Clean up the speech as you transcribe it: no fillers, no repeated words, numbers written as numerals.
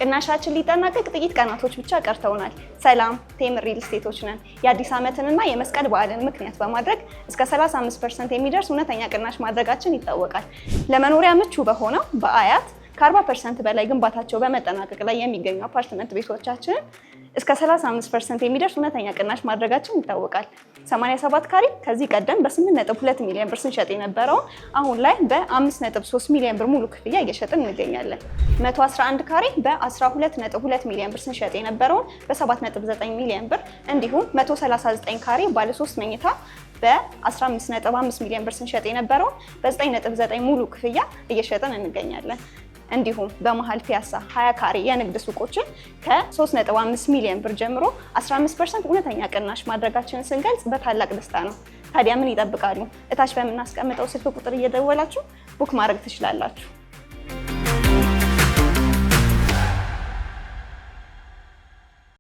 ቅናሻችን ሊጠናቀቅ ጥቂት ቀናቶች ብቻ ቀርተውናል። ሰላም፣ ቴምር ሪል ስቴቶች ነን። የአዲስ ዓመትንና የመስቀል በዓልን ምክንያት በማድረግ እስከ 35% የሚደርስ እውነተኛ ቅናሽ ማድረጋችን ይታወቃል። ለመኖሪያ ምቹ በሆነው በአያት ከ40% በላይ ግንባታቸው በመጠናቀቅ ላይ የሚገኙ አፓርትመንት ቤቶቻችንን እስከ 35% የሚደርስ እውነተኛ ቅናሽ ማድረጋችን ይታወቃል። 87 ካሬ ከዚህ ቀደም በ8.2 ሚሊዮን ብር ስንሸጥ የነበረውን አሁን ላይ በ5.3 ሚሊዮን ብር ሙሉ ክፍያ እየሸጥን እንገኛለን። 111 ካሬ በ12.2 ሚሊዮን ብር ስንሸጥ የነበረውን በ7.9 ሚሊዮን ብር፣ እንዲሁም 139 ካሬ ባለ 3 መኝታ በ15.5 ሚሊዮን ብር ስንሸጥ የነበረውን በ9.9 ሙሉ ክፍያ እየሸጥን እንገኛለን። እንዲሁም በመሀል ፒያሳ 20 ካሬ የንግድ ሱቆችን ከ3.5 ሚሊዮን ብር ጀምሮ 15% እውነተኛ ቅናሽ ማድረጋችንን ስንገልጽ በታላቅ ደስታ ነው። ታዲያ ምን ይጠብቃሉ? እታች በምናስቀምጠው ስልክ ቁጥር እየደወላችሁ book ማድረግ ትችላላችሁ።